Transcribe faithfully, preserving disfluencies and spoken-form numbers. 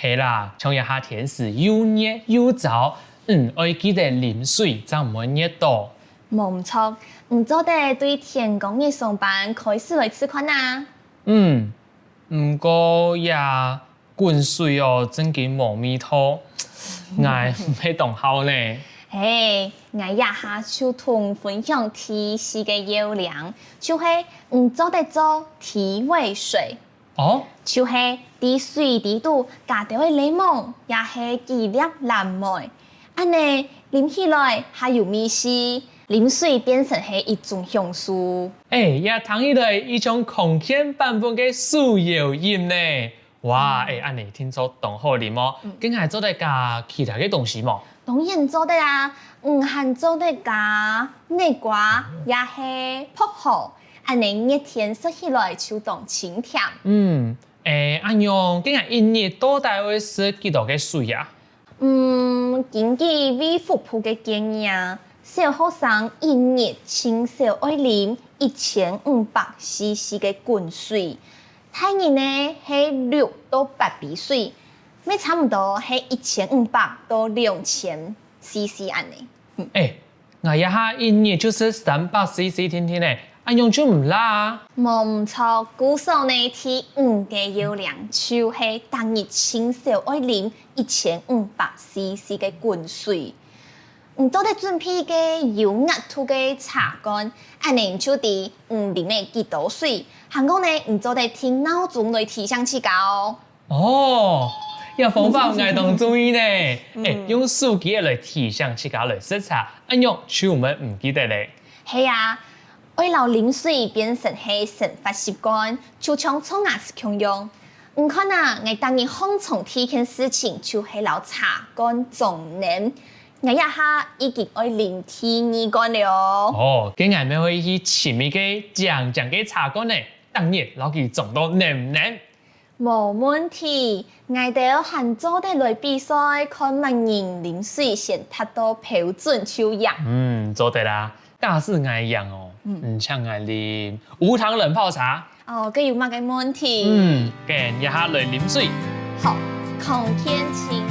係啦，像這下天時又熱又燥，嗯，愛記得啉水，正毋會熱著。無毋著，你做得對天光日上班開始來試看啊。嗯，毋過這滾水哦，正經無味道，𠊎毋係當好呢。嘿，𠊎這下就同你分享第四个要領，就係你做得做提味水。 哦，就係在水裡肚加兜仔檸檬，也係幾粒藍莓，恁仔啉起來還有味緒，啉水變成係一種享受。欸，這聽起來一像康健版本个手搖飲呢！哇，欸，恁仔定著當好啉哦！該𠊎做得加其他个東西無？當然做得啊，你還做得加奶瓜，也係薄荷， 恁仔熱天食起來就當清甜。嗯，欸，恁樣，該𠊎一日到底愛食幾多个水啊？嗯，根據衛福部个建議啊，小學生一日盡少愛啉一千五百C C个滾水，大人呢係六到八杯水，乜差毋多係一千五百到兩千C C恁仔。欸， 𠊎這下一日就食三百C C定定呢，恁樣就毋罅啊！無毋著，故所呢第五个要領就係逐日盡少愛啉一千五百C C个滾水。你做得準備个有額度个茶罐，恁仔就知你啉仔幾多水，還過呢，你做得定鬧鐘來提醒自家哦。 哦，這方法𠊎當中意呢！欸，用手機仔來提醒自家來食茶，恁樣就毋會毋記得了。係啊，愛摎啉水變成係生活習慣，就像刷牙齒共樣。你看啊，𠊎逐日䟘床第一件事情就係摎茶罐裝淰。𠊎這下已經愛啉第二罐了哦。哦，該𠊎乜愛去尋一個靚靚个茶罐呢，逐日摎佢裝到淰淰。 無問題，𠊎兜還做得來比賽，看麼人啉水先達到標準就贏。嗯，做得啊！假使𠊎贏哦，你請𠊎啉無糖冷泡茶。哦，該有麼个問題？嗯，該這下來啉水。好，康健清